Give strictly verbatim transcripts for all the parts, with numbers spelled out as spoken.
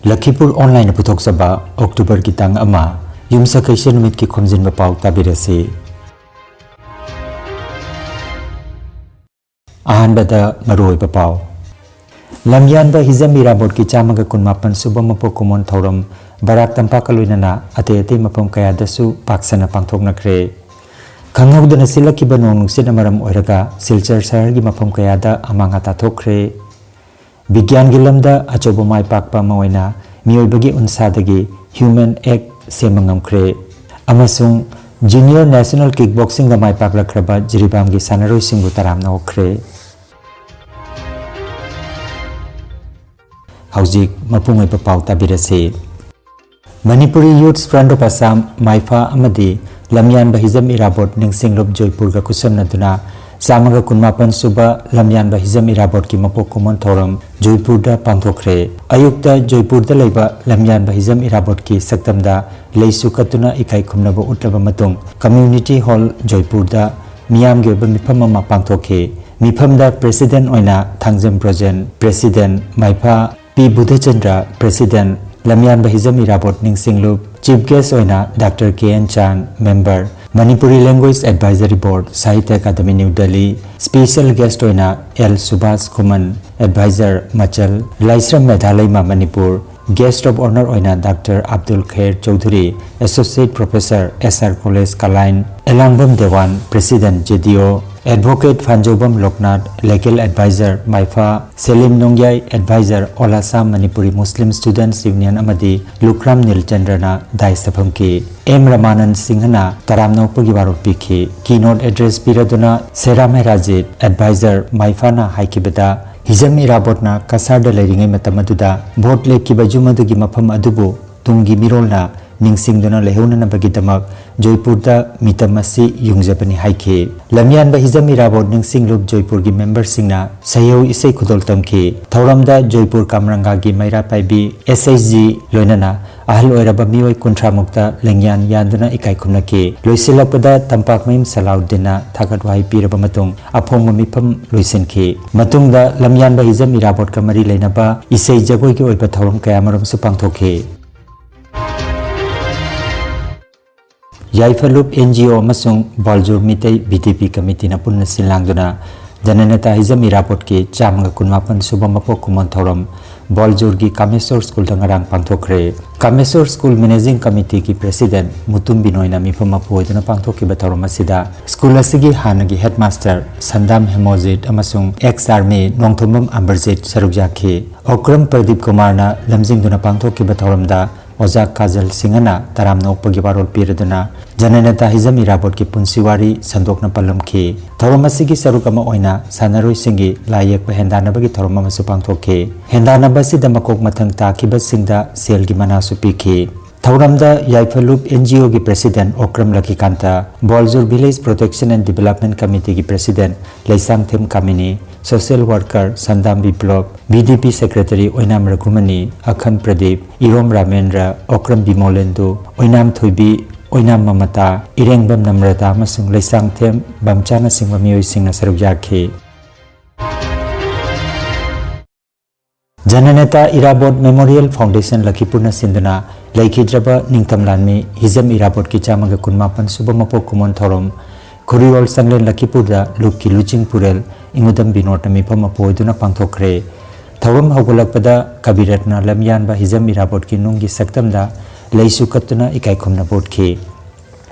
ꯂꯈꯤꯄꯨꯔ ꯑꯣꯟꯂꯥꯏꯟꯅ ꯄꯨꯊꯣꯛꯆꯕ ꯑꯣꯛꯇꯣꯕꯔꯒꯤ ꯇꯥꯡ ꯑꯃ, ꯌꯨꯝꯁꯀꯩꯁ ꯅꯨꯃꯤꯠꯀꯤ ꯈꯣꯝꯖꯤꯟꯕ ꯄꯥꯎ ꯇꯥꯕꯤꯔꯁꯤ꯫ ꯑꯍꯥꯟꯕꯗ ꯃꯔꯨꯑꯣꯏꯕ ꯄꯥꯎ꯫ ꯂꯝꯌꯥꯟꯕ ꯍꯤꯖꯝ ꯏꯔꯥꯕꯣꯠꯀꯤ ꯆꯥꯝꯃꯒ ꯀꯨꯟꯃꯥꯄꯟ ꯁꯨꯕ ꯃꯄꯣꯛ ꯀꯨꯝꯑꯣꯟ ꯊꯧꯔꯝ ꯕꯔꯥꯛ ꯇꯝꯄꯥꯛꯀ ꯂꯣꯏꯅꯅ ꯑꯇꯩ ꯑꯇꯩ ꯃꯐꯝ ꯀꯌꯥꯗꯁꯨ ꯄꯥꯛ ꯁꯟꯅ ꯄꯥꯡꯊꯣꯛꯅꯈ꯭ꯔꯦ꯫ ꯈꯪꯍꯧꯗꯅ ꯁꯤꯜꯂꯛꯈꯤꯕ ꯅꯣꯡ ꯅꯨꯡꯁꯤꯠꯅ ꯃꯔꯝ ꯑꯣꯏꯔꯒ ꯁꯤꯜꯆꯔ ꯁꯍꯔꯒꯤ ꯃꯐꯝ ꯀꯌꯥꯗ ꯑꯃꯥꯡ ꯑꯇꯥ ꯊꯣꯛꯈ꯭ꯔꯦ꯫ ꯕꯤꯒ꯭ꯌꯥꯟꯒꯤ ꯂꯝꯗ ꯑꯆꯧꯕ ꯃꯥꯏ ꯄꯥꯛꯄ ꯑꯃ ꯑꯣꯏꯅ ꯃꯤꯑꯣꯏꯕꯒꯤ ꯎꯟꯁꯥꯗꯒꯤ human egg ꯁꯦꯝꯕ ꯉꯝꯈ꯭ꯔꯦ꯫ ꯑꯃꯁꯨꯡ Junior National Kickboxingꯗ ꯃꯥꯏ ꯄꯥꯛꯂꯛꯈ꯭ꯔꯕ ꯖꯤꯔꯤꯕꯥꯝꯒꯤ ꯁꯥꯟꯅꯔꯣꯏꯁꯤꯡꯕꯨ ꯇꯔꯥꯝꯅ ꯑꯣꯛꯈ꯭ꯔꯦ꯫ ꯍꯧꯖꯤꯛ ꯃꯄꯨꯡ ꯑꯣꯏꯕ ꯄꯥꯎ ꯇꯥꯕꯤꯔꯁꯤ꯫ Manipuri Youth Front of Assam, ꯃꯥꯏꯐꯥ, ꯑꯃꯗꯤ ꯂꯝꯌꯥꯟꯕ ꯍꯤꯖꯝ ꯏꯔꯥꯕꯣꯠ ꯅꯤꯡꯁꯤꯡꯂꯨꯞ ꯖꯣꯏꯄꯨꯔꯒ ꯈꯨꯠꯁꯝꯅꯗꯨꯅ ꯆꯥꯝꯃꯒ ꯀꯨꯟꯃꯥꯄꯟ ꯁꯨꯕ ꯂꯝꯌꯥꯟꯕ ꯍꯤꯖꯝ ꯏꯔꯥꯕꯣꯠꯀꯤ ꯃꯄꯣꯛ ꯀꯨꯝꯑꯣꯟ ꯊꯧꯔꯝ ꯖꯣꯏꯄꯨꯔꯗ ꯄꯥꯡꯊꯣꯛꯈ꯭ꯔꯦ꯫ ꯑꯌꯨꯛꯇ ꯖꯣꯏꯄꯨꯔꯗ ꯂꯩꯕ ꯂꯝꯌꯥꯟꯕ ꯍꯤꯖꯝ ꯏꯔꯥꯕꯣꯠꯀꯤ ꯁꯛꯇꯝꯗ ꯂꯩꯁꯨ ꯀꯠꯇꯨꯅ ꯏꯀꯥꯏ ꯈꯨꯝꯅꯕ ꯎꯠꯂꯕ ꯃꯇꯨꯡ, Community Hall ꯖꯣꯏꯄꯨꯔꯗ ꯃꯤꯌꯥꯝꯒꯤ ꯑꯣꯏꯕ ꯃꯤꯐꯝ ꯑꯃ ꯄꯥꯡꯊꯣꯛꯈꯤ꯫ ꯃꯤꯐꯝꯗ President ꯑꯣꯏꯅ Thangjam Brojen, President Maipha, P Budhachandra, President, ꯂꯝꯌꯥꯟꯕ ꯍꯤꯖꯝ ꯏꯔꯥꯕꯣꯠ ꯅꯤꯡꯁꯤꯡꯂꯨꯞ, Chief Guest ꯑꯣꯏꯅ Doctor K N Chan, Member, Manipuri Language Advisory Board, Sahitya Academy, New Delhi, Special Guest ꯑꯣꯏꯅ ꯑꯦꯜ ꯁꯨꯚꯥꯁ ꯈꯨꯃꯟ, Advisor, ꯃꯆꯜ, ꯂꯥꯏꯁ꯭ꯔꯝ ꯃꯦꯙꯥꯂꯩꯃ, ꯃꯅꯤꯄꯨꯔ, Guest of Honour ꯑꯣꯏꯅ Doctor Abdul ꯈꯩꯔ Chaudhuri, Associate Professor, S R College, ꯀꯂꯥꯏꯟ, ꯑꯦꯂꯥꯡꯕꯝ ꯗꯦꯋꯥꯟ, President, J D O, Advocate ꯐꯥꯟꯖꯧꯕꯝ ꯂꯣꯛꯅꯥꯊ, Legal Advisor, ꯃꯥꯏꯐꯥ, ꯁꯦꯂꯤꯝ ꯅꯣꯡꯌꯥꯏ, Advisor, All Assam Manipuri Muslim Students Union ꯑꯃꯗꯤ ꯂꯨꯈ꯭ꯔꯥꯝ ꯅꯤꯜꯆꯟꯗ꯭ꯔꯅ dais ꯐꯝꯈꯤ꯫ M ꯔꯃꯥꯅꯟ ꯁꯤꯡꯍꯅ ꯇꯔꯥꯝꯅ ꯑꯣꯛꯄꯒꯤ ꯋꯥꯔꯣꯜ ꯄꯤꯈꯤ꯫ Keynote address ꯄꯤꯔꯗꯨꯅ ꯁꯦꯔꯥꯝ ꯍꯦꯔꯥꯖꯤꯠ, Advisor, ꯃꯥꯏꯐꯥꯅ ꯍꯥꯏꯈꯤꯕꯗ, ꯍꯤꯖꯝ ꯏꯔꯥꯕꯣꯠꯅ ꯀꯁꯥꯔꯗ ꯂꯩꯔꯤꯉꯩ ꯃꯇꯝ ꯑꯗꯨꯗ ꯚꯣꯠ ꯂꯦꯞꯈꯤꯕ ꯌꯨꯝ ꯑꯗꯨꯒꯤ ꯃꯐꯝ ꯑꯗꯨꯕꯨ ꯇꯨꯡꯒꯤ ꯃꯤꯔꯣꯜꯅ ꯅꯤꯡꯁꯤꯡꯗꯨꯅ ꯂꯩꯍꯧꯅꯅꯕꯒꯤꯗꯃꯛ ꯖꯣꯏꯄꯨꯔꯗ ꯃꯤꯇꯝ ꯑꯁꯤ ꯌꯨꯡꯖꯕꯅꯤ ꯍꯥꯏꯈꯤ꯫ ꯂꯝꯌꯥꯟꯕ ꯍꯤꯖꯝ ꯏꯔꯥꯕꯣꯠ ꯅꯤꯡꯁꯤꯡꯂꯨꯞ ꯖꯣꯏꯄꯨꯔꯒꯤ ꯃꯦꯝꯕꯔꯁꯤꯡꯅ ꯁꯩꯍꯧ ꯏꯁꯩ ꯈꯨꯗꯣꯜ ꯇꯝꯈꯤ꯫ ꯊꯧꯔꯝꯗ ꯖꯣꯏꯄꯨꯔ ꯀꯥꯝꯔꯪꯒꯥꯒꯤ ꯃꯩꯔꯥ ꯄꯥꯏꯕꯤ ꯑꯦꯁ ꯑꯩꯆ ꯖꯤ ꯂꯣꯏꯅꯅ ꯑꯍꯜ ꯑꯣꯏꯔꯕ ꯃꯤꯑꯣꯏ ꯀꯨꯟꯊ꯭ꯔꯥ ꯃꯨꯛꯇ ꯂꯦꯡꯌꯥꯟ ꯌꯥꯟꯗꯨꯅ ꯏꯀꯥꯏ ꯈꯨꯝꯅꯈꯤ꯫ ꯂꯣꯏꯁꯤꯜꯂꯛꯄꯗ ꯇꯝꯄꯥꯛꯃꯌꯨꯝ ꯁꯂꯥꯎꯗꯤꯟꯅ ꯊꯥꯒꯠ ꯋꯥꯍꯩ ꯄꯤꯔꯕ ꯃꯇꯨꯡ ꯑꯐꯣꯡꯕ ꯃꯤꯐꯝ ꯂꯣꯏꯁꯤꯟꯈꯤ꯫ ꯃꯇꯨꯡꯗ ꯂꯝꯌꯥꯟꯕ ꯍꯤꯖꯝ ꯏꯔꯥꯕꯣꯠꯀ ꯃꯔꯤ ꯂꯩꯅꯕ ꯏꯁꯩ ꯖꯒꯣꯏꯒꯤ ꯑꯣꯏꯕ ꯊꯧꯔꯝ ꯀꯌꯥꯃꯔꯨꯝꯁꯨ ꯄꯥꯡꯊꯣꯛꯈꯤ꯫ ꯌꯥꯏꯐꯂꯨꯞ ꯑꯦꯟ ꯖꯤ ꯑꯣ ꯑꯃꯁꯨꯡ ꯕꯥꯜꯖꯨꯔ ꯃꯤꯇꯩ ꯕꯤ ꯗꯤ ꯄꯤ ꯀꯃꯤꯇꯤꯅ ꯄꯨꯟꯅ ꯁꯤꯜ ꯂꯥꯡꯗꯨꯅ ꯖꯅꯅꯦꯇꯥ ꯍꯤꯖꯝ ꯏꯔꯥꯕꯣꯠꯀꯤ ꯆꯥꯝꯃꯒ ꯀꯨꯟꯃꯥꯄꯟ ꯁꯨꯕ ꯃꯄꯣꯛ ꯀꯨꯝꯑꯣꯟ ꯊꯧꯔꯝ ꯕꯥꯜꯖꯨꯔꯒꯤ ꯀꯥꯃꯦꯁꯣꯔ ꯁ꯭ꯀꯨꯜꯗ ꯉꯔꯥꯡ ꯄꯥꯡꯊꯣꯛꯈ꯭ꯔꯦ꯫ ꯀꯥꯃꯦꯁꯣꯔ ꯁ꯭ꯀꯨꯜ ꯃꯦꯅꯦꯖꯤꯡ ꯀꯃꯤꯇꯤꯒꯤ ꯄ꯭ꯔꯦꯁꯤꯗꯦꯟꯠ ꯃꯨꯇꯨꯝ ꯕꯤꯅꯣꯏꯅ ꯃꯤꯐꯝ ꯃꯄꯨ ꯑꯣꯏꯗꯨꯅ ꯄꯥꯡꯊꯣꯛꯈꯤꯕ ꯊꯧꯔꯝ ꯑꯁꯤꯗ ꯁ꯭ꯀꯨꯜ ꯑꯁꯤꯒꯤ ꯍꯥꯟꯅꯒꯤ ꯍꯦꯗꯃꯥꯁꯇꯔ ꯁꯟꯗꯥꯝ ꯍꯦꯃꯣꯖꯤꯠ ꯑꯃꯁꯨꯡ ꯑꯦꯛꯁ ꯑꯥꯔꯃꯤ ꯅꯣꯡꯊꯣꯝꯕꯝ ꯑꯝꯕꯔꯖꯤꯠ ꯁꯔꯨꯛ ꯌꯥꯈꯤ꯫ ꯑꯣꯀ꯭ꯔꯝ ꯄ꯭ꯔꯗꯤꯞ ꯀꯨꯃꯥꯔꯅ ꯂꯝꯖꯤꯡꯗꯨꯅ ꯄꯥꯡꯊꯣꯛꯈꯤꯕ ꯊꯧꯔꯝꯗ ꯑꯣꯖꯥ ꯀꯥꯖꯜ ꯁꯤꯡꯍꯅ ꯇꯔꯥꯝꯅ ꯑꯣꯛꯄꯒꯤ ꯋꯥꯔꯣꯜ ꯄꯤꯔꯗꯨꯅ ꯖꯅꯅꯦꯇꯥ ꯍꯤꯖꯝ ꯏꯔꯥꯕꯣꯠꯀꯤ ꯄꯨꯟꯁꯤ ꯋꯥꯔꯤ ꯁꯟꯗꯣꯛꯅ ꯄꯜꯂꯝꯈꯤ꯫ ꯊꯧꯔꯝ ꯑꯁꯤꯒꯤ ꯁꯔꯨꯛ ꯑꯃ ꯑꯣꯏꯅ ꯁꯥꯟꯅꯔꯣꯏꯁꯤꯡꯒꯤ ꯂꯥꯏ ꯌꯦꯛꯄ ꯍꯦꯟꯗꯥꯟꯅꯕꯒꯤ ꯊꯧꯔꯝ ꯑꯃꯁꯨ ꯄꯥꯡꯊꯣꯛꯈꯤ꯫ ꯍꯦꯟꯗꯥꯟꯅꯕ ꯑꯁꯤꯗ ꯃꯀꯣꯛ ꯃꯊꯪ ꯇꯥꯈꯤꯕꯁꯤꯡꯗ ꯁꯦꯜꯒꯤ ꯃꯅꯥꯁꯨ ꯄꯤꯈꯤ꯫ ꯊꯧꯔꯝꯗ ꯌꯥꯏꯐꯂꯨꯞ ꯑꯦꯟ ꯖꯤ ꯑꯣꯒꯤ president Okram Lakhikanta, Boljur village protection and development ꯀꯃꯤꯇꯤꯒꯤ president Leishangthem Kamini, social worker Sandam Biplob, V D P secretary Oinam Raghumani, Akham Pradeep, Irom Ramendra, Okram Bimolendu, Oinam Thoibi, Oinam ꯃꯃꯇꯥ, ꯏꯔꯦꯡꯕꯝ ꯅꯝꯔꯇꯥ ꯑꯃꯁꯨꯡ ꯂꯩꯁꯥꯡꯊꯦꯝ ꯕꯝꯆꯥꯅꯆꯤꯡꯕ ꯃꯤꯑꯣꯏꯁꯤꯡꯅ ꯁꯔꯨꯛ ꯌꯥꯈꯤ꯫ ꯖꯅꯅꯦꯇꯥ ꯏꯔꯥꯕꯣꯠ ꯃꯦꯃꯣꯔꯤꯌꯦꯜ ꯐꯥꯎꯟꯗꯦꯁꯟ ꯂꯈꯤꯄꯨꯔꯅ ꯁꯤꯟꯗꯨꯅ ꯂꯩꯈꯤꯗ꯭ꯔꯕ ꯅꯤꯡꯊꯝ ꯂꯥꯟꯃꯤ ꯍꯤꯖꯝ ꯏꯔꯥꯕꯣꯠꯀꯤ ꯆꯥꯝꯃꯒ ꯀꯨꯟꯃꯥꯄꯟ ꯁꯨꯕ ꯃꯄꯣꯛ ꯀꯨꯝꯑꯣꯟ ꯊꯧꯔꯝ ꯈꯨꯔꯤꯌꯣꯜ ꯆꯪꯂꯦꯟ ꯂꯈꯤꯄꯨꯔꯗ ꯂꯨꯞꯀꯤ ꯂꯨꯆꯤꯡ ꯄꯨꯔꯦꯜ ꯏꯉꯨꯗꯝ ꯕꯤꯅꯣꯗꯅ ꯃꯤꯐꯝ ꯃꯄꯨ ꯑꯣꯏꯗꯨꯅ ꯄꯥꯡꯊꯣꯛꯈ꯭ꯔꯦ꯫ ꯊꯧꯔꯝ ꯍꯧꯒꯠꯂꯛꯄꯗ ꯀꯕꯤꯔꯠꯅ ꯂꯝꯌꯥꯟꯕ ꯍꯤꯖꯝ ꯏꯔꯥꯕꯣꯠꯀꯤ ꯅꯨꯡꯒꯤ ꯁꯛꯇꯝꯗ ꯂꯩꯁꯨ ꯀꯠꯇꯨꯅ ꯏꯀꯥꯏ ꯈꯨꯝꯅꯕ ꯎꯠꯈꯤ꯫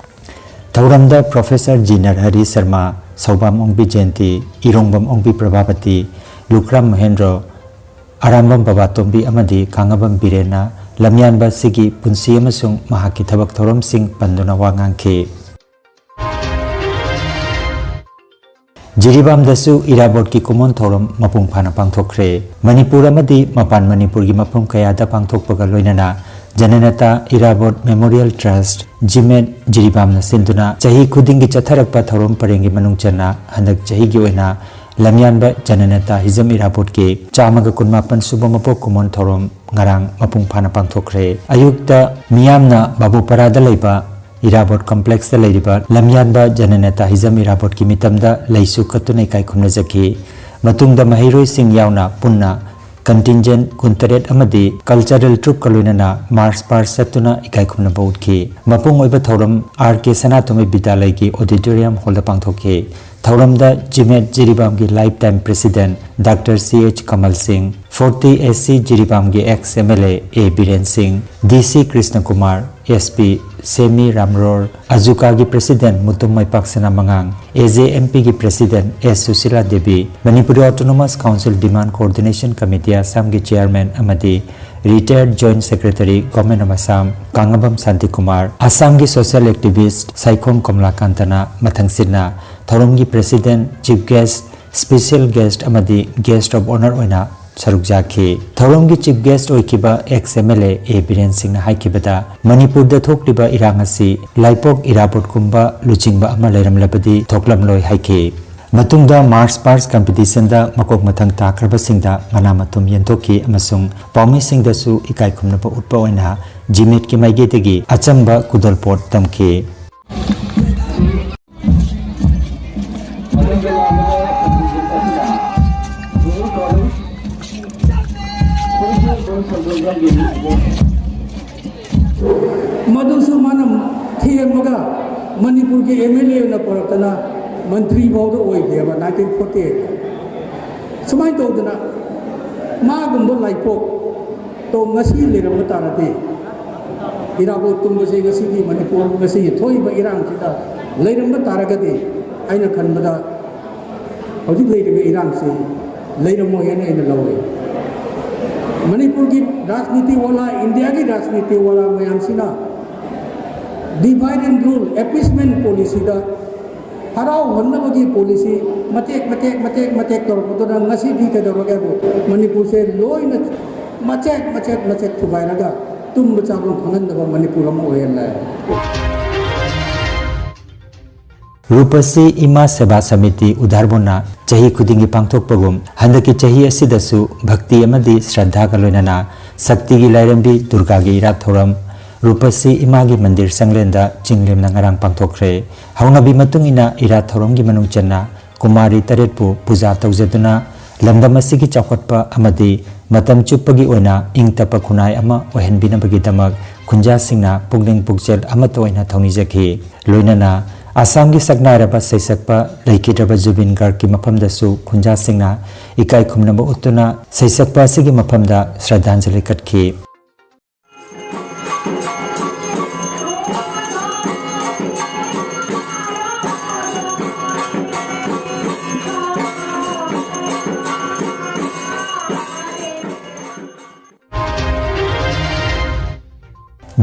ꯊꯧꯔꯝꯗ ꯄ꯭ꯔꯣꯐꯦꯁꯔ ꯖꯤ ꯅꯔꯍꯔꯤ ꯁꯔꯃ, ꯁꯧꯕꯥꯝ ꯑꯣꯡꯕꯤ ꯖꯌꯟꯇꯤ, ꯏꯔꯣꯡꯕꯝ ꯑꯣꯡꯕꯤ ꯄ꯭ꯔꯚꯥꯕꯇꯤ, ꯂꯨꯈ꯭ꯔꯥꯝ ꯃꯍꯦꯟꯗ꯭ꯔꯣ, ꯑꯔꯥꯝꯕꯝ ꯕꯕꯥꯇꯣꯝꯕꯤ ꯑꯃꯗꯤ ꯀꯥꯡꯉꯕꯝ ꯕꯤꯔꯦꯟꯅ ꯂꯝꯌꯥꯟꯕ ꯑꯁꯤꯒꯤ ꯄꯨꯟꯁꯤ ꯑꯃꯁꯨꯡ ꯃꯍꯥꯛꯀꯤ ꯊꯕꯛ ꯊꯧꯔꯝꯁꯤꯡ ꯄꯟꯗꯨꯅ ꯋꯥ ꯉꯥꯡꯈꯤ꯫ ꯖꯤꯔꯤꯕꯥꯝꯗꯁꯨ ꯏꯔꯥꯕꯣꯠꯀꯤ ꯀꯨꯝꯑꯣꯟ ꯊꯧꯔꯝ ꯃꯄꯨꯡ ꯐꯥꯅ ꯄꯥꯡꯊꯣꯛꯈ꯭ꯔꯦ꯫ ꯃꯅꯤꯄꯨꯔ ꯑꯃꯗꯤ ꯃꯄꯥꯟ ꯃꯅꯤꯄꯨꯔꯒꯤ ꯃꯐꯝ ꯀꯌꯥꯗ ꯄꯥꯡꯊꯣꯛꯄꯒ ꯂꯣꯏꯅꯅ ꯖꯅꯅꯦꯇꯥ ꯏꯔꯥꯕꯣꯠ ꯃꯦꯃꯣꯔꯤꯌꯦꯜ ꯇ꯭ꯔꯁꯠ, ꯖꯤꯃꯦꯠ ꯖꯤꯔꯤꯕꯥꯝꯅ ꯁꯤꯟꯗꯨꯅ ꯆꯍꯤ ꯈꯨꯗꯤꯡꯒꯤ ꯆꯠꯊꯔꯛꯄ ꯊꯧꯔꯝ ꯄꯔꯦꯡꯒꯤ ꯃꯅꯨꯡ ꯆꯟꯅ ꯍꯟꯗꯛ ꯆꯍꯤꯒꯤ ꯑꯣꯏꯅ ꯂꯝꯌꯥꯟꯕ ꯖꯅꯅꯦꯇꯥ ꯍꯤꯖꯝ ꯏꯔꯥꯕꯣꯠꯀꯤ ꯆꯥꯝꯃꯒ ꯀꯨꯟꯃꯥꯄꯟ ꯁꯨꯕ ꯃꯄꯣꯛ ꯀꯨꯝꯑꯣꯟ ꯊꯧꯔꯝ ꯉꯔꯥꯡ ꯃꯄꯨꯡ ꯐꯥꯅ ꯄꯥꯡꯊꯣꯛꯈ꯭ꯔꯦ꯫ ꯑꯌꯨꯛꯇ ꯃꯤꯌꯥꯝꯅ ꯕꯥꯕꯨꯄꯥꯔꯥꯗ ꯂꯩꯕ ꯏꯔꯥꯕꯣꯠ ꯀꯝꯄ꯭ꯂꯦꯛꯁꯇ ꯂꯩꯔꯤꯕ ꯂꯝꯌꯥꯟꯕ ꯖꯅꯅꯦꯇꯥ ꯍꯤꯖꯝ ꯏꯔꯥꯕꯣꯠꯀꯤ ꯃꯤꯇꯝꯗ ꯂꯩꯁꯨ ꯀꯠꯇꯨꯅ ꯏꯀꯥꯏ ꯈꯨꯝꯅꯖꯈꯤ꯫ ꯃꯇꯨꯡꯗ ꯃꯍꯩꯔꯣꯏꯁꯤꯡ ꯌꯥꯎꯅ ꯄꯨꯟꯅ contingent ꯀꯨꯟꯇꯔꯦꯠ ꯑꯃꯗꯤ cultural troupe ꯀ ꯂꯣꯏꯅꯅ march past ꯆꯠꯇꯨꯅ ꯏꯀꯥꯏ ꯈꯨꯝꯅꯕ ꯎꯠꯈꯤ꯫ ꯃꯄꯨꯡ ꯑꯣꯏꯕ ꯊꯧꯔꯝ ꯑꯥꯔ ꯀꯦ ꯁꯅꯥꯇꯣꯝꯕꯤ ꯕꯤꯗ꯭ꯌꯥꯂꯌꯒꯤ auditorium hall ꯗ ꯄꯥꯡꯊꯣꯛꯈꯤ꯫ ꯊꯧꯔꯝꯗ ꯖꯤꯃꯦꯠ ꯖꯤꯔꯤꯕꯥꯝꯒꯤ lifetime president ꯗꯥꯛꯇꯔ ꯁꯤ ꯑꯦꯆ ꯀꯃꯜ ꯁꯤꯡ, forty S C ꯖꯤꯔꯤꯕꯥꯝꯒꯤ ex M L A A Biren Singh, D C Krishna Kumar, S P Semi Ramror, ꯑꯖꯨꯀꯥꯒꯤ president ꯃꯨꯇꯨꯝ ꯃꯩꯄꯥꯛꯁꯅꯥ ꯃꯉꯥꯡ, ꯑꯦ ꯖꯦ ꯑꯦꯝ ꯄꯤꯒꯤ president S Sushila Devi, Manipur Autonomous Council Demand Coordination Committee ꯑꯁꯥꯝꯒꯤ chairman ꯑꯃꯗꯤ retired joint secretary Government of Assam ꯀꯥꯡꯉꯕꯝ Shantikumar, ꯑꯁꯥꯝꯒꯤ social activist Saikhom ꯀꯃꯂꯥꯀꯥꯟꯇꯅ ꯃꯊꯪꯁꯤꯠꯅ ꯊꯧꯔꯝꯒꯤ president, chief guest, special guest ꯑꯃꯗꯤ guest of honour ꯑꯣꯏꯅ ꯁꯔꯨꯛ ꯌꯥꯈꯤ꯫ ꯊꯧꯔꯝꯒꯤ chief guest ꯑꯣꯏꯈꯤꯕ ex M L A ꯑꯦ ꯕꯤꯔꯦꯟ ꯁꯤꯡꯅ ꯍꯥꯏꯈꯤꯕꯗ, ꯃꯅꯤꯄꯨꯔꯗ ꯊꯣꯛꯂꯤꯕ ꯏꯔꯥꯡ ꯑꯁꯤ ꯂꯥꯏꯄꯣꯛ ꯏꯔꯥꯕꯣꯠꯀꯨꯝꯕ ꯂꯨꯆꯤꯡꯕ ꯑꯃ ꯂꯩꯔꯝꯂꯕꯗꯤ ꯊꯣꯛꯂꯝꯂꯣꯏ ꯍꯥꯏꯈꯤ꯫ ꯃꯇꯨꯡꯗ march past competition ꯗ ꯃꯀꯣꯛ ꯃꯊꯪ ꯇꯥꯈ꯭ꯔꯕꯁꯤꯡꯗ ꯃꯅꯥ ꯃꯊꯨꯝ ꯌꯦꯟꯊꯣꯛꯈꯤ ꯑꯃꯁꯨꯡ ꯄꯥꯎꯃꯤꯁꯤꯡꯗꯁꯨ ꯏꯀꯥꯏ ꯈꯨꯝꯅꯕ ꯎꯠꯄ ꯑꯣꯏꯅ ꯖꯤꯃꯦꯠꯀꯤ ꯃꯥꯏꯀꯩꯗꯒꯤ ꯑꯆꯝꯕ ꯈꯨꯗꯣꯜꯄꯣꯠ ꯇꯝꯈꯤ꯫ ꯃꯗꯨꯁꯨ ꯃꯥꯅ ꯊꯦꯝꯃꯒ ꯃꯅꯤꯄꯨꯔꯒꯤ M L A ꯑꯣꯏꯅ ꯄꯨꯔꯛꯇꯅ ꯃꯟꯇ꯭ꯔꯤ ꯐꯥꯎꯗ ꯑꯣꯏꯈꯤꯑꯕ nineteen forty eight꯫ ꯁꯨꯃꯥꯏꯅ ꯇꯧꯗꯅ ꯃꯥꯒꯨꯝꯕ ꯂꯥꯏꯄꯣꯛꯇꯣ ꯉꯁꯤ ꯂꯩꯔꯝꯕ ꯇꯥꯔꯗꯤ, ꯏꯔꯥꯕꯣꯠꯀꯨꯝꯕꯁꯦ ꯉꯁꯤꯒꯤ ꯃꯅꯤꯄꯨꯔ ꯉꯁꯤꯒꯤ ꯊꯣꯛꯏꯕ ꯏꯔꯥꯡꯁꯤꯗ ꯂꯩꯔꯝꯕ ꯇꯥꯔꯒꯗꯤ, ꯑꯩꯅ ꯈꯟꯕꯗ ꯍꯧꯖꯤꯛ ꯂꯩꯔꯤꯕ ꯏꯔꯥꯡꯁꯤ ꯂꯩꯔꯝꯃꯣꯏ ꯍꯥꯏꯅ ꯑꯩꯅ ꯂꯧꯏ꯫ ꯃꯅꯤꯄꯨꯔꯒꯤ ꯔꯥꯖꯅꯤꯇꯤ ꯋꯥꯂꯥ, ꯏꯟꯗꯤꯌꯥꯒꯤ ꯔꯥꯖꯅꯤꯇꯤ ꯋꯥꯂꯥ ꯃꯌꯥꯝꯁꯤꯅ divide and rule, appeasement policy the ꯍꯔꯥꯎꯍꯟꯅꯕꯒꯤ policy ꯃꯇꯦꯛ ꯃꯇꯦꯛ ꯃꯇꯦꯛ ꯃꯇꯦꯛ ꯇꯧꯔꯛꯄꯗꯨꯅ ꯉꯁꯤꯗꯤ ꯀꯩꯗꯧꯔꯒꯦꯕꯨ, ꯃꯅꯤꯄꯨꯔꯁꯦ ꯂꯣꯏꯅ ꯃꯆꯦꯠ ꯃꯆꯦꯠ ꯃꯆꯦꯠ ꯊꯨꯒꯥꯏꯔꯒ ꯇꯨꯝꯕ ꯆꯥꯕ ꯐꯪꯍꯟꯗꯕ ꯃꯅꯤꯄꯨꯔ ꯑꯃ ꯑꯣꯏꯍꯜꯂꯦ꯫ ꯔꯨꯄꯁꯤ ꯏꯃꯥ ꯁꯦꯕꯥ ꯁꯃꯤꯇꯤ ꯎꯗꯥꯔꯕꯣꯟꯅ ꯆꯍꯤ ꯈꯨꯗꯤꯡꯒꯤ ꯄꯥꯡꯊꯣꯛꯄꯒꯨꯝ ꯍꯟꯗꯛꯀꯤ ꯆꯍꯤ ꯑꯁꯤꯗꯁꯨ ꯚꯛꯇꯤ ꯑꯃꯗꯤ ꯁ꯭ꯔꯗꯥꯒ ꯂꯣꯏꯅꯅ ꯁꯛꯇꯤꯒꯤ ꯂꯥꯏꯔꯦꯝꯕꯤ ꯗꯨꯔꯒꯥꯒꯤ ꯏꯔꯥꯠ ꯊꯧꯔꯝ ꯔꯨꯄꯁꯤ ꯏꯃꯥꯒꯤ ꯃꯟꯗꯤꯔ ꯆꯪꯂꯦꯟꯗ ꯆꯤꯡꯂꯦꯝꯅ ꯉꯔꯥꯡ ꯄꯥꯡꯊꯣꯛꯈ꯭ꯔꯦ꯫ ꯍꯧꯅꯕꯤ ꯃꯇꯨꯡ ꯏꯟꯅ ꯏꯔꯥꯠ ꯊꯧꯔꯝꯒꯤ ꯃꯅꯨꯡ ꯆꯟꯅ ꯀꯨꯃꯥꯔꯤ ꯇꯔꯦꯠꯄꯨ ꯄꯨꯖꯥ ꯇꯧꯖꯗꯨꯅ ꯂꯝꯗꯝ ꯑꯁꯤꯒꯤ ꯆꯥꯎꯈꯠꯄ ꯑꯃꯗꯤ ꯃꯇꯝ ꯆꯨꯞꯄꯒꯤ ꯑꯣꯏꯅ ꯏꯪ ꯇꯞꯄ ꯈꯨꯟꯅꯥꯏ ꯑꯃ ꯑꯣꯏꯍꯟꯕꯤꯅꯕꯒꯤꯗꯃꯛ ꯈꯨꯟꯖꯥꯁꯤꯡꯅ ꯄꯨꯛꯅꯤꯡ ꯄꯨꯛꯆꯦꯜ ꯑꯃꯠꯇ ꯑꯣꯏꯅ ꯊꯧꯅꯤꯖꯈꯤ꯫ ꯂꯣꯏꯅꯅ ꯑꯁꯥꯝꯒꯤ ꯁꯛꯅꯥꯏꯔꯕ ꯁꯩꯁꯛꯄ ꯂꯩꯈꯤꯗ꯭ꯔꯕ ꯖꯨꯕꯤꯟ ꯒꯥꯔꯒꯀꯤ ꯃꯐꯝꯗꯁꯨ ꯈꯨꯟꯖꯥꯁꯤꯡꯅ ꯏꯀꯥꯏ ꯈꯨꯝꯅꯕ ꯎꯠꯇꯨꯅ ꯁꯩꯁꯛꯄ ꯑꯁꯤꯒꯤ ꯃꯐꯝꯗ ꯁ꯭ꯔꯗꯥꯟꯖꯂꯤ ꯀꯠꯈꯤ꯫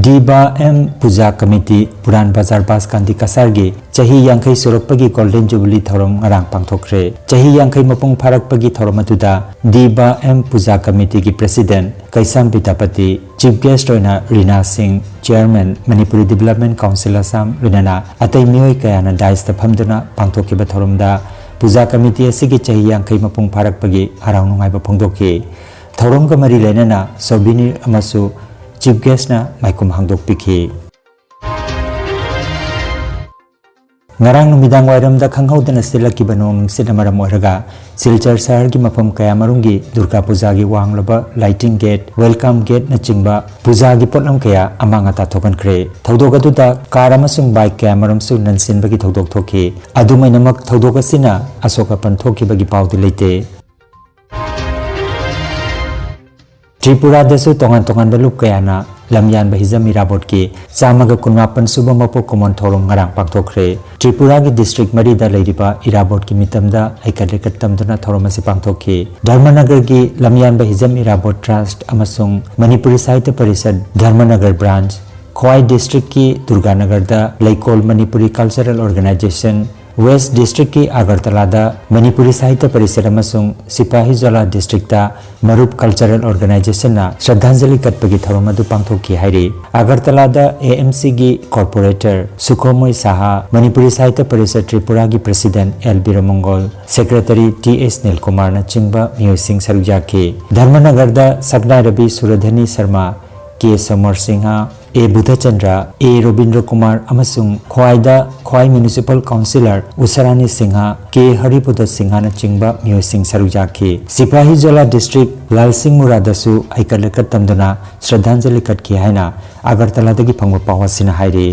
ꯗꯤꯕꯥ ꯑꯦꯝ ꯄꯨꯖꯥ ꯀꯃꯤꯇꯤ ꯄꯨꯔꯥꯟ ꯕꯖꯥꯔ ꯕꯥꯁ ꯒꯥꯟꯙꯤ ꯀꯁꯥꯔꯒꯤ ꯆꯍꯤ ꯌꯥꯡꯈꯩ ꯁꯨꯔꯛꯄꯒꯤ ꯒꯣꯜꯗꯦꯟ ꯖꯨꯕꯤꯂꯤ ꯊꯧꯔꯝ ꯉꯔꯥꯡ ꯄꯥꯡꯊꯣꯛꯈ꯭ꯔꯦ꯫ ꯆꯍꯤ ꯌꯥꯡꯈꯩ ꯃꯄꯨꯡ ꯐꯥꯔꯛꯄꯒꯤ ꯊꯧꯔꯝ ꯑꯗꯨꯗ ꯗꯤꯕꯥ ꯑꯦꯝ ꯄꯨꯖꯥ ꯀꯃꯤꯇꯤꯒꯤ ꯄ꯭ꯔꯦꯁꯤꯗꯦꯟꯠ ꯀꯩꯁꯥꯝ ꯄꯤꯇꯥꯄꯇꯤ, ꯆꯤꯐ ꯒꯦꯁꯠ ꯑꯣꯏꯅ ꯔꯤꯅꯥ ꯁꯤꯡ, chairman Manipuri development council Assam, ꯂꯣꯏꯅꯅ ꯑꯇꯩ ꯃꯤꯑꯣꯏ ꯀꯌꯥꯅ ꯗꯥꯏꯁꯇ ꯐꯝꯗꯨꯅ ꯄꯥꯡꯊꯣꯛꯈꯤꯕ ꯊꯧꯔꯝꯗ ꯄꯨꯖꯥ ꯀꯃꯤꯇꯤ ꯑꯁꯤꯒꯤ ꯆꯍꯤ ꯌꯥꯡꯈꯩ ꯃꯄꯨꯡ ꯐꯥꯔꯛꯄꯒꯤ ꯍꯔꯥꯎ ꯅꯨꯡꯉꯥꯏꯕ ꯐꯣꯡꯗꯣꯛꯈꯤ꯫ ꯊꯧꯔꯝꯒ ꯃꯔꯤ ꯂꯩꯅꯅ ꯁꯣꯚꯤꯅꯤꯔ ꯑꯃꯁꯨ ꯆꯤꯐ ꯒꯦꯁꯠꯅ ꯃꯥꯏꯈꯨꯝ ꯍꯥꯡꯗꯣꯛꯄꯤꯈꯤ꯫ ꯉꯔꯥꯡ ꯅꯨꯃꯤꯗꯥꯡ ꯋꯥꯏꯔꯝꯗ ꯈꯪꯍꯧꯗꯅ ꯁꯤꯠꯂꯛꯈꯤꯕ ꯅꯣꯡ ꯅꯨꯡꯁꯤꯠꯅ ꯃꯔꯝ ꯑꯣꯏꯔꯒ ꯁꯤꯜꯆꯔ ꯁꯍꯔꯒꯤ ꯃꯐꯝ ꯀꯌꯥꯃꯔꯨꯝꯒꯤ ꯗꯨꯔꯒꯥ ꯄꯨꯖꯥꯒꯤ ꯋꯥꯡꯂꯕ ꯂꯥꯏꯇꯤꯡ ꯒꯦꯠ, ꯋꯦꯜꯀꯝ ꯒꯦꯠꯅꯆꯤꯡꯕ ꯄꯨꯖꯥꯒꯤ ꯄꯣꯠꯂꯝ ꯀꯌꯥ ꯑꯃꯥꯡ ꯑꯇꯥ ꯊꯣꯛꯍꯟꯈ꯭ꯔꯦ꯫ ꯊꯧꯗꯣꯛ ꯑꯗꯨꯗ ꯀꯥꯔ ꯑꯃꯁꯨꯡ ꯕꯥꯏꯛ ꯀꯌꯥꯃꯔꯨꯝꯁꯨ ꯅꯟꯁꯤꯟꯕꯒꯤ ꯊꯧꯗꯣꯛ ꯊꯣꯛꯈꯤ꯫ ꯑꯗꯨꯝ ꯑꯣꯏꯅꯃꯛ, ꯊꯧꯗꯣꯛ ꯑꯁꯤꯅ ꯑꯁꯣꯛ ꯑꯄꯟ ꯊꯣꯛꯈꯤꯕꯒꯤ ꯄꯥꯎꯗꯤ ꯂꯩꯇꯦ꯫ ꯇ꯭ꯔꯤꯄꯨꯔꯥꯗꯁꯨ ꯇꯣꯉꯥꯟ ꯇꯣꯉꯥꯟꯕ ꯂꯨꯞ ꯀꯌꯥꯅ ꯂꯝꯌꯥꯟꯕ ꯍꯤꯖꯝ ꯏꯔꯥꯕꯣꯠꯀꯤ ꯆꯥꯝꯃꯒ ꯀꯨꯟꯃꯥꯄꯟ ꯁꯨꯕ ꯃꯄꯣꯛ ꯀꯨꯝꯑꯣꯟ ꯊꯧꯔꯝ ꯉꯔꯥꯡ ꯄꯥꯡꯊꯣꯛꯈ꯭ꯔꯦ꯫ ꯇ꯭ꯔꯤꯄꯨꯔꯥꯒꯤ ꯗꯤꯁꯇ꯭ꯔꯤꯛ ꯃꯔꯤꯗ ꯂꯩꯔꯤꯕ ꯏꯔꯥꯕꯣꯠꯀꯤ ꯃꯤꯇꯝꯗ ꯍꯩꯀꯠ ꯂꯩꯀꯠ ꯇꯝꯗꯨꯅ ꯊꯧꯔꯝ ꯑꯁꯤ ꯄꯥꯡꯊꯣꯛꯈꯤ꯫ ꯙꯔꯃꯅꯒꯔꯒꯤ ꯂꯝꯌꯥꯟꯕ ꯍꯤꯖꯝ ꯏꯔꯥꯕꯣꯠ ꯇ꯭ꯔꯁꯠ ꯑꯃꯁꯨꯡ ꯃꯅꯤꯄꯨꯔꯤ ꯁꯥꯍꯤꯇ꯭ꯌ ꯄꯔꯤꯁꯠ ꯙꯔꯃꯅꯒꯔ ꯕ꯭ꯔꯥꯟꯆ, ꯈ꯭ꯋꯥꯏ ꯗꯤꯁꯇ꯭ꯔꯤꯛꯀꯤ ꯗꯨꯔꯒꯥꯅꯒꯔꯗ ꯂꯩꯀꯣꯜ ꯃꯅꯤꯄꯨꯔꯤ ꯀꯜꯆꯔꯦꯜ ꯑꯣꯔꯒꯅꯥꯏꯖꯦꯁꯟ, ꯋꯦꯁ ꯗꯤꯁꯇ꯭ꯔꯤꯛꯀꯤ ꯑꯒꯔꯇꯂꯥꯗ ꯃꯅꯤꯄꯨꯔꯤ ꯁꯥꯍꯤꯇ꯭ꯌ ꯄꯔꯤꯁꯠ ꯑꯃꯁꯨꯡ ꯁꯤꯄꯥꯍꯤꯖꯣꯂꯥ ꯗꯤꯁꯇ꯭ꯔꯤꯛꯇ ꯃꯔꯨꯞ ꯀꯜꯆꯔꯦꯜ ꯑꯣꯔꯒꯅꯥꯏꯖꯦꯁꯟꯅ ꯁ꯭ꯔꯗꯥꯟꯖꯂꯤ ꯀꯠꯄꯒꯤ ꯊꯧꯔꯝ ꯑꯗꯨ ꯄꯥꯡꯊꯣꯛꯈꯤ ꯍꯥꯏꯔꯤ꯫ ꯑꯒꯔꯇꯂꯥꯗ ꯑꯦ ꯑꯦꯝ ꯁꯤꯒꯤ ꯀꯣꯔꯄꯣꯔꯦꯇꯔ ꯁꯨꯈꯣꯃꯣꯏ ꯁꯥꯍꯥ, ꯃꯅꯤꯄꯨꯔꯤ ꯁꯥꯍꯤꯇ꯭ꯌ ꯄꯔꯤꯁꯠ ꯇ꯭ꯔꯤꯄꯨꯔꯥꯒꯤ president L Biramangol, secretary T S ꯅꯤꯜꯀꯨꯃꯥꯔꯅꯆꯤꯡꯕ ꯃꯤꯑꯣꯏꯁꯤꯡ ꯁꯔꯨꯛ ꯌꯥꯈꯤ꯫ ꯙꯔꯃꯅꯒꯔꯗ ꯁꯛꯅꯥꯏꯔꯕꯤ ꯁꯨꯔꯙꯅꯤ ꯁꯔꯃ, ꯀꯦ ꯁꯃꯔ ꯁꯤꯡꯍ, ꯑꯦ ꯕꯨꯙꯆꯟꯗ꯭ꯔ, ꯑꯦ ꯔꯣꯕꯤꯟꯗ꯭ꯔ ꯀꯨꯃꯥꯔ ꯑꯃꯁꯨꯡ ꯈ꯭ꯋꯥꯏꯗ ꯈ꯭ꯋꯥꯏ ꯃ꯭ꯌꯨꯅꯤꯁꯤꯄꯥꯜ ꯀꯥꯎꯟꯁꯤꯂꯔ ꯎꯁꯥꯔꯥꯅꯤ ꯁꯤꯡꯍ, ꯀꯦ ꯍꯔꯤꯄꯗ ꯁꯤꯡꯍꯅꯆꯤꯡꯕ ꯃꯤꯑꯣꯏꯁꯤꯡ ꯁꯔꯨꯛ ꯌꯥꯈꯤ꯫ ꯁꯤꯄꯥꯍꯤꯖꯣꯂꯥ ꯗꯤꯁꯇ꯭ꯔꯤꯛ ꯂꯥꯜꯁꯤꯡ ꯃꯨꯔꯥꯗꯁꯨ ꯍꯩꯀꯠ ꯂꯩꯀꯠ ꯇꯝꯗꯨꯅ ꯁ꯭ꯔꯗꯥꯟꯖꯂꯤ ꯀꯠꯈꯤ ꯍꯥꯏꯅ ꯑꯒꯔꯇꯂꯥꯗꯒꯤ ꯐꯪꯕ ꯄꯥꯎ ꯑꯁꯤꯅ ꯍꯥꯏꯔꯤ꯫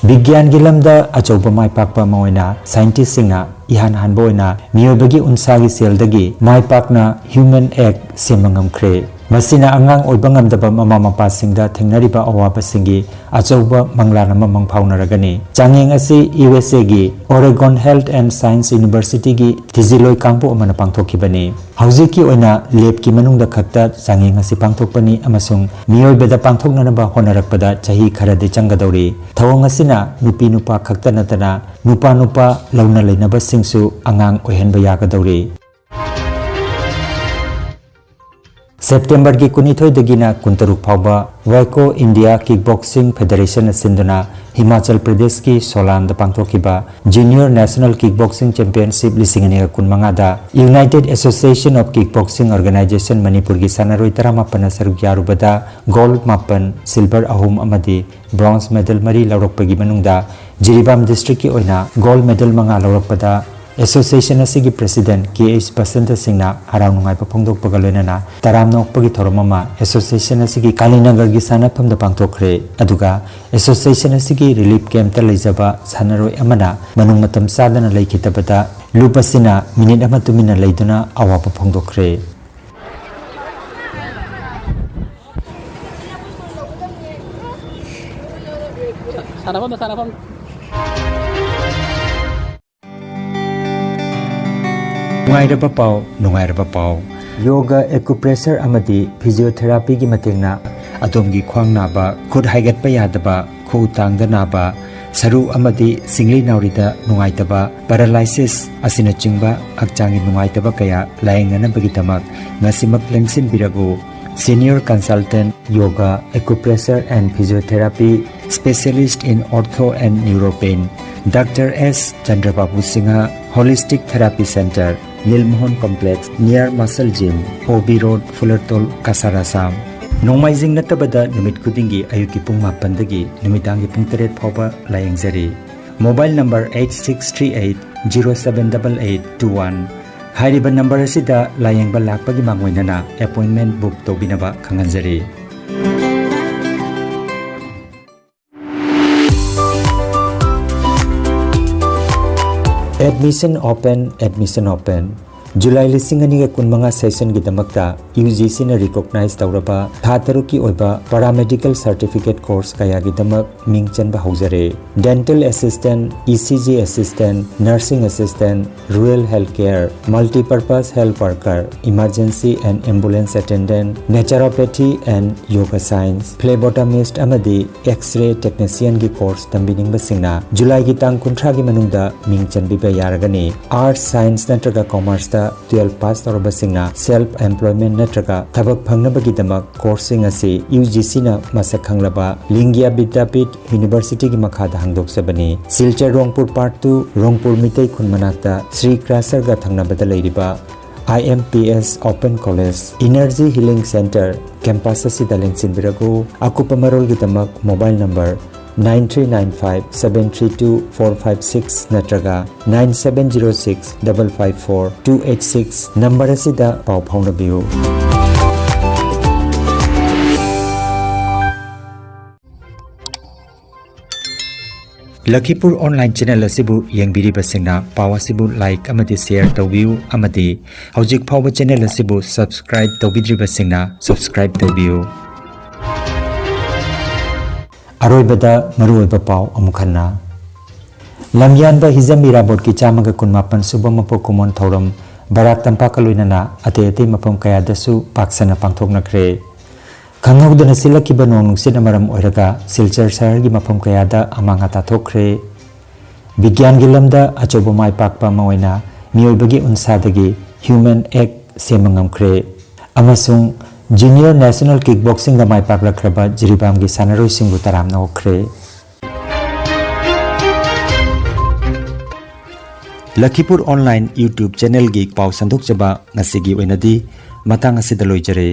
ꯕꯤꯒ꯭ꯌꯥꯟꯒꯤ ꯂꯝꯗ ꯑꯆꯧꯕ ꯃꯥꯏ ꯄꯥꯛꯄ ꯑꯃ ꯑꯣꯏꯅ ꯁꯥꯏꯟꯇꯤꯁꯁꯤꯡꯅ ꯏꯍꯥꯟ ꯍꯥꯟꯕ ꯑꯣꯏꯅ ꯃꯤꯑꯣꯏꯕꯒꯤ ꯎꯟꯁꯥꯒꯤ ꯁꯦꯜꯗꯒꯤ ꯃꯥꯏ ꯄꯥꯛꯅ ꯍ꯭ꯌꯨꯃꯦꯟ ꯑꯦꯒ ꯁꯦꯝꯕ ꯉꯝꯈ꯭ꯔꯦ꯫ ꯃꯁꯤꯅ ꯑꯉꯥꯡ ꯑꯣꯏꯕ ꯉꯝꯗꯕ ꯃꯃꯥ ꯃꯄꯥꯁꯤꯡꯗ ꯊꯦꯡꯅꯔꯤꯕ ꯑꯋꯥꯕꯁꯤꯡꯒꯤ ꯑꯆꯧꯕ ꯃꯪꯂꯥꯟ ꯑꯃ ꯃꯪꯐꯥꯎꯅꯔꯒꯅꯤ꯫ ꯆꯥꯡꯌꯦꯡ ꯑꯁꯤ ꯌꯨ ꯑꯦꯁ ꯑꯦꯒꯤ Oregon Health and Science Universityꯒꯤ ꯊꯤꯖꯤꯜꯂꯣꯏ ꯀꯥꯡꯕꯨ ꯑꯃꯅ ꯄꯥꯡꯊꯣꯛꯈꯤꯕꯅꯤ꯫ ꯍꯧꯖꯤꯛꯀꯤ ꯑꯣꯏꯅ ꯂꯦꯕꯀꯤ ꯃꯅꯨꯡꯗ ꯈꯛꯇ ꯆꯥꯡꯌꯦꯡ ꯑꯁꯤ ꯄꯥꯡꯊꯣꯛꯄꯅꯤ ꯑꯃꯁꯨꯡ ꯃꯤꯑꯣꯏꯕꯗ ꯄꯥꯡꯊꯣꯛꯅꯅꯕ ꯍꯣꯠꯅꯔꯛꯄꯗ ꯆꯍꯤ ꯈꯔꯗꯤ ꯆꯪꯒꯗꯧꯔꯤ꯫ ꯊꯧꯑꯣꯡ ꯑꯁꯤꯅ ꯅꯨꯄꯤ ꯅꯨꯄꯥ ꯈꯛꯇ ꯅꯠꯇꯅ ꯅꯨꯄꯥ ꯅꯨꯄꯥ ꯂꯧꯅ ꯂꯩꯅꯕꯁꯤꯡꯁꯨ ꯑꯉꯥꯡ ꯑꯣꯏꯍꯟꯕ ꯌꯥꯒꯗꯧꯔꯤ꯫ ꯁꯦꯞꯇꯦꯝꯕꯔꯒꯤ ꯀꯨꯟꯅꯤꯊꯣꯏꯗꯒꯤꯅ ꯀꯨꯟꯇꯔꯨꯛ ꯐꯥꯎꯕ WICO India Kickboxing Federation ꯁꯤꯟꯗꯨꯅ ꯍꯤꯃꯥꯆꯜ ꯄ꯭ꯔꯗꯦꯁꯀꯤ ꯁꯣꯂꯥꯟꯗ ꯄꯥꯡꯊꯣꯛꯈꯤꯕ Junior National Kickboxing Championship ꯂꯤꯁꯤꯡ ꯑꯅꯤꯒ ꯀꯨꯟꯃꯉꯥꯗ United Association of Kickboxing Organization ꯃꯅꯤꯄꯨꯔꯒꯤ ꯁꯥꯟꯅꯔꯣꯏ ꯇꯔꯥꯃꯥꯄꯟꯅ ꯁꯔꯨꯛ ꯌꯥꯔꯨꯕꯗ ꯒꯣꯜꯗ ꯃꯥꯄꯟ, ꯁꯤꯜꯚꯔ ꯑꯍꯨꯝ ꯑꯃꯗꯤ ꯕ꯭ꯔꯣꯟꯖ ꯃꯦꯗꯜ ꯃꯔꯤ ꯂꯧꯔꯛꯄꯒꯤ ꯃꯅꯨꯡꯗ ꯖꯤꯔꯤꯕꯥꯝ ꯗꯤꯁꯇ꯭ꯔꯤꯛꯀꯤ ꯑꯣꯏꯅ ꯒꯣꯜꯗ ꯃꯦꯗꯜ ꯃꯉꯥ ꯂꯧꯔꯛꯄꯗ ꯑꯦꯁꯣꯁꯤꯌꯦꯁꯟ ꯑꯁꯤꯒꯤ ꯄ꯭ꯔꯁꯤꯗꯦꯟꯠ ꯀꯦ ꯑꯩꯆ ꯕꯁꯟꯇ ꯁꯤꯡꯅ ꯍꯔꯥꯎ ꯅꯨꯡꯉꯥꯏꯕ ꯐꯣꯡꯗꯣꯛꯄꯒ ꯂꯣꯏꯅꯅ ꯇꯔꯥꯝꯅ ꯑꯣꯛꯄꯒꯤ ꯊꯧꯔꯝ ꯑꯃ ꯑꯦꯁꯣꯁꯤꯌꯦꯁꯟ ꯑꯁꯤꯒꯤ ꯀꯥꯂꯤꯅꯒꯔꯒꯤ ꯁꯥꯟꯅꯐꯝꯗ ꯄꯥꯡꯊꯣꯛꯈ꯭ꯔꯦ꯫ ꯑꯗꯨꯒ ꯑꯦꯁꯣꯁꯤꯌꯦꯁꯟ ꯑꯁꯤꯒꯤ ꯔꯤꯂꯤꯐ ꯀꯦꯝꯞꯇ ꯂꯩꯖꯕ ꯁꯥꯟꯅꯔꯣꯏ ꯑꯃꯅ ꯃꯅꯨꯡ ꯃꯇꯝ ꯆꯥꯗꯅ ꯂꯩꯈꯤꯗꯕꯗ ꯂꯨꯞ ꯑꯁꯤꯅ ꯃꯤꯅꯤꯠ ꯑꯃ ꯇꯨꯃꯤꯟꯅ ꯂꯩꯗꯨꯅ ꯑꯋꯥꯕ ꯐꯣꯡꯗꯣꯛꯈ꯭ꯔꯦ꯫ ꯁꯥꯟꯅꯐꯝꯗ, ꯁꯥꯟꯅꯐꯝ꯫ ꯅꯨꯡꯉꯥꯏꯔꯕ ꯄꯥꯎ, ꯅꯨꯡꯉꯥꯏꯔꯕ ꯄꯥꯎ꯫ ꯌꯣꯒ, ꯑꯦꯀꯨꯄ꯭ꯔꯦꯁꯔ ꯑꯃꯗꯤ ꯐꯤꯖꯤꯑꯣꯊꯦꯔꯥꯄꯤꯒꯤ ꯃꯇꯦꯡꯅ ꯑꯗꯣꯝꯒꯤ ꯈ꯭ꯋꯥꯡ ꯅꯥꯕ, ꯈꯨꯠ ꯍꯥꯏꯒꯠꯄ ꯌꯥꯗꯕ, ꯈꯨꯎ ꯇꯥꯡꯗ ꯅꯥꯕ, ꯁꯔꯨ ꯑꯃꯗꯤ ꯁꯤꯡꯂꯤ ꯅꯥꯎꯔꯤꯗ ꯅꯨꯡꯉꯥꯏꯇꯕ, paralysis ꯑꯁꯤꯅꯆꯤꯡꯕ ꯍꯛꯆꯥꯡꯒꯤ ꯅꯨꯡꯉꯥꯏꯇꯕ ꯀꯌꯥ ꯂꯥꯌꯦꯡꯅꯅꯕꯒꯤꯗꯃꯛ ꯉꯁꯤꯃꯛ ꯂꯦꯡꯁꯤꯟꯕꯤꯔꯒꯨ꯫ Senior Consultant Yoga, Acupressure and Physiotherapy, Specialist in Ortho and Neuropain, Doctor S Chandrababu Singha, Holistic Therapy Center, Nilmohan Complex, near Muscle Gym, O B Road, Fulartol, Kasar, Assam. ꯅꯣꯡꯃꯥꯏꯖꯤꯡ ꯅꯠꯇꯕꯗ ꯅꯨꯃꯤꯠ ꯈꯨꯗꯤꯡꯒꯤ ꯑꯌꯨꯛꯀꯤ ꯄꯨꯡ ꯃꯥꯄꯟꯗꯒꯤ ꯅꯨꯃꯤꯗꯥꯡꯒꯤ ꯄꯨꯡ ꯇꯔꯦꯠ ꯐꯥꯎꯕ ꯂꯥꯌꯦꯡꯖꯔꯤ꯫ Mobile number eight six three eight zero seven double eight two one꯫ ꯍꯥꯏꯔꯤꯕ ꯅꯝꯕꯔ ꯑꯁꯤꯗ ꯂꯥꯌꯦꯡꯕ ꯂꯥꯛꯄꯒꯤ ꯃꯥꯡꯑꯣꯏꯅꯅ appointment book ꯇꯧꯕꯤꯅꯕ ꯈꯪꯍꯟꯖꯔꯤ꯫ Admission open, admission open꯫ July ꯂꯤꯁꯤꯡ ꯑꯅꯤꯒ ꯀꯨꯟꯃꯉꯥ sessionꯒꯤꯗꯃꯛꯇ UGCꯅ recognize ꯇꯧꯔꯕ ꯊꯥ ꯇꯔꯨꯛꯀꯤ ꯑꯣꯏꯕ paramedical certificate course ꯀꯌꯥꯒꯤꯗꯃꯛ ꯃꯤꯡ ꯆꯟꯕ ꯍꯧꯖꯔꯦ꯫ Dental Assistant, ECG Assistant, Nursing Assistant, Rural Health Care, Multipurpose Health Worker, Emergency and Ambulance Attendant, Naturopathy and Yoga Science, Phlebotomist ꯑꯃꯗꯤ X-ray Technicianꯒꯤ course ꯇꯝꯕꯤꯅꯤꯡꯕꯁꯤꯡꯅ ꯖꯨꯂꯥꯏꯒꯤ ꯇꯥꯡ ꯀꯨꯟꯊ꯭ꯔꯥꯒꯤ ꯃꯅꯨꯡꯗ ꯃꯤꯡ ꯆꯟꯕꯤꯕ ꯌꯥꯔꯒꯅꯤ꯫ Arts, Science ꯅꯠꯇ꯭ꯔꯒ Commerceꯇ twelve pass ꯇꯧꯔꯕꯁꯤꯡꯅ self employment ꯅꯠꯇ꯭ꯔꯒ ꯊꯕꯛ ꯐꯪꯅꯕꯒꯤꯗꯃꯛ courseꯁꯤꯡ ꯑꯁꯤ UGCꯅ ꯃꯁꯛ ꯈꯪꯂꯕ ꯂꯤꯡꯒꯤꯌꯥ ꯕꯤꯗ꯭ꯌꯥꯄꯤꯊ Universityꯒꯤ ꯃꯈꯥꯗ ꯍꯥꯡꯗꯣꯛꯆꯕꯅꯤ꯫ ꯁꯤꯜꯆꯔ ꯔꯣꯡꯄꯨꯔ Part two, ꯔꯣꯡꯄꯨꯔ ꯃꯤꯇꯩ ꯈꯨꯟ ꯃꯅꯥꯛꯇ ꯁ꯭ꯔꯤ ꯀ꯭ꯔꯥꯁꯔꯒ ꯊꯪꯅꯕꯗ ꯂꯩꯔꯤꯕ IMPS Open College, Energy Healing Center campus ꯑꯁꯤꯗ ꯂꯦꯡꯁꯤꯟꯕꯤꯔꯛꯎ꯫ ꯑꯀꯨꯞꯄ ꯃꯔꯣꯜꯒꯤꯗꯃꯛ mobile number nine three nine five seven three two four five six ꯅꯠꯇ꯭ꯔꯒ nine seven zero six double five four two eight six number ꯑꯁꯤꯗ ꯄꯥꯎ ꯐꯥꯎꯅꯕꯤꯌꯨ꯫ ꯂꯈꯤꯄꯨꯔ online channel ꯑꯁꯤꯕꯨ ꯌꯦꯡꯕꯤꯔꯤꯕꯁꯤꯡꯅ ꯄꯥꯎ ꯑꯁꯤꯕꯨ like ꯑꯃꯗꯤ share ꯇꯧꯕꯤꯌꯨ ꯑꯃꯗꯤ ꯍꯧꯖꯤꯛ ꯐꯥꯎꯕ channel ꯑꯁꯤꯕꯨ subscribe ꯇꯧꯕꯤꯗ꯭ꯔꯤꯕꯁꯤꯡꯅ subscribe ꯇꯧꯕꯤꯌꯨ꯫ ꯑꯔꯣꯏꯕꯗ ꯃꯔꯨꯑꯣꯏꯕ ꯄꯥꯎ ꯑꯃꯨꯛ ꯍꯟꯅ꯫ ꯂꯝꯌꯥꯟꯕ ꯍꯤꯖꯝ ꯏꯔꯥꯕꯣꯠꯀꯤ ꯆꯥꯝꯃꯒ ꯀꯨꯟꯃꯥꯄꯟ ꯁꯨꯕ ꯃꯄꯣꯛ ꯀꯨꯝꯑꯣꯟ ꯊꯧꯔꯝ ꯕꯔꯥꯛ ꯇꯝꯄꯥꯛꯀ ꯂꯣꯏꯅꯅ ꯑꯇꯩ ꯑꯇꯩ ꯃꯐꯝ ꯀꯌꯥꯗꯁꯨ ꯄꯥꯛ ꯁꯟꯅ ꯄꯥꯡꯊꯣꯛꯅꯈ꯭ꯔꯦ꯫ ꯈꯪꯍꯧꯗꯅ ꯁꯤꯜꯂꯛꯈꯤꯕ ꯅꯣꯡ ꯅꯨꯡꯁꯤꯠꯅ ꯃꯔꯝ ꯑꯣꯏꯔꯒ ꯁꯤꯜꯆꯔ ꯁꯍꯔꯒꯤ ꯃꯐꯝ ꯀꯌꯥꯗ ꯑꯃꯥꯡ ꯑꯇꯥ ꯊꯣꯛꯈ꯭ꯔꯦ꯫ ꯕꯤꯒ꯭ꯌꯥꯟꯒꯤ ꯂꯝꯗ ꯑꯆꯧꯕ ꯃꯥꯏ ꯄꯥꯛꯄ ꯑꯃ ꯑꯣꯏꯅ ꯃꯤꯑꯣꯏꯕꯒꯤ ꯎꯟꯁꯥꯗꯒꯤ human egg ꯁꯦꯝꯕ ꯉꯝꯈ꯭ꯔꯦ꯫ ꯑꯃꯁꯨꯡ Junior National Kickboxingꯗ ꯃꯥꯏ ꯄꯥꯛꯂꯛꯈ꯭ꯔꯕ ꯖꯤꯔꯤꯕꯥꯝꯒꯤ ꯁꯥꯟꯅꯔꯣꯏꯁꯤꯡꯕꯨ ꯇꯔꯥꯝꯅ ꯑꯣꯛꯈ꯭ꯔꯦ꯫ ꯂꯈꯤꯄꯨꯔ online YouTube channelꯒꯤ ꯄꯥꯎ ꯁꯟꯗꯣꯛꯆꯕ ꯉꯁꯤꯒꯤ ꯑꯣꯏꯅꯗꯤ ꯃꯇꯥꯡ ꯑꯁꯤꯗ ꯂꯣꯏꯖꯔꯦ꯫